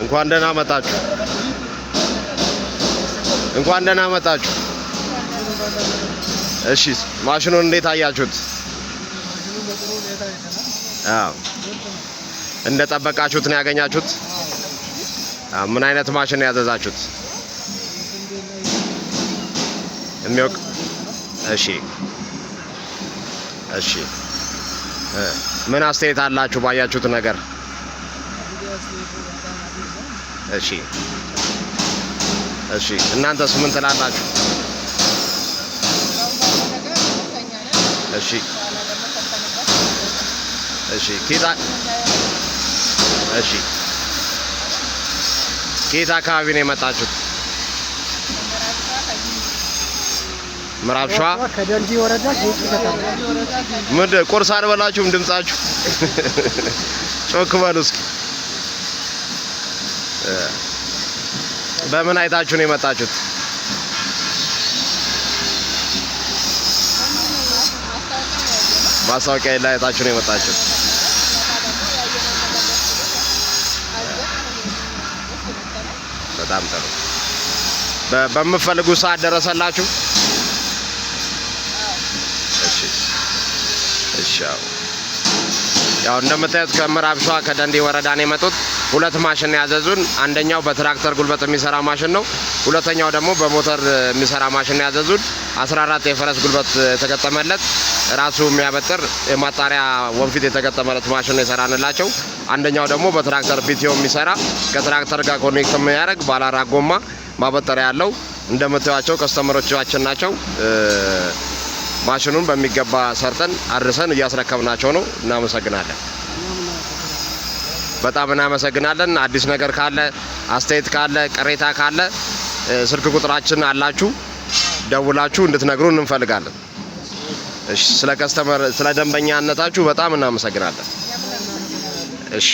እንኳን ደህና መጣችሁ። እንኳን ደህና መጣችሁ። እሺ፣ ማሽኑን እንዴት አያችሁት? አዎ፣ እንደጠበቃችሁት ነው ያገኛችሁት? አዎ። ምን አይነት ማሽን ነው ያዘዛችሁት? የሚወቅ እሺ፣ ምን አስተያየት አላችሁ ባያችሁት ነገር? እሺ፣ እናንተስ ምን ትላላችሁ? እሺ፣ እሺ፣ ከየት አካባቢ ነው የመጣችሁት? ምዕራብ ሸዋ። ከደንዲ ወረዳ ጌጪ ከተማ። ምን ቁርስ አልበላችሁም? ድምጻችሁ ጮክ በሉ እስኪ። በምን አይታችሁ ነው የመጣችሁት? ማስታወቂያ ላይ አይታችሁ ነው የመጣችሁት? በጣም ጥሩ። በምትፈልጉ ሰዓት ደረሰላችሁ? እሺ። ያው እንደምታዩት ከምዕራብ ሸዋ ከደንዲ ወረዳ ነው የመጡት። ሁለት ማሽን ያዘዙን። አንደኛው በትራክተር ጉልበት የሚሰራ ማሽን ነው። ሁለተኛው ደግሞ በሞተር የሚሰራ ማሽን ነው ያዘዙን። 14 የፈረስ ጉልበት የተገጠመለት፣ ራሱ የሚያበጥር፣ የማጣሪያ ወንፊት የተገጠመለት ማሽን ነው የሰራንላቸው። አንደኛው ደግሞ በትራክተር PTO የሚሰራ፣ ከትራክተር ጋር connect የሚያደርግ፣ ባለ አራት ጎማ ማበጠሪያ ያለው። እንደምታዩቸው customer ኦቻችን ናቸው። ማሽኑን በሚገባ ሰርተን አድርሰን እያስረከብናቸው ነው። እናመሰግናለን። በጣም እናመሰግናለን። አዲስ ነገር ካለ፣ አስተያየት ካለ፣ ቅሬታ ካለ ስልክ ቁጥራችን አላችሁ፣ ደውላችሁ እንድትነግሩን እንፈልጋለን። እሺ፣ ስለ customer ስለ ደንበኛነታችሁ በጣም እናመሰግናለን። እሺ።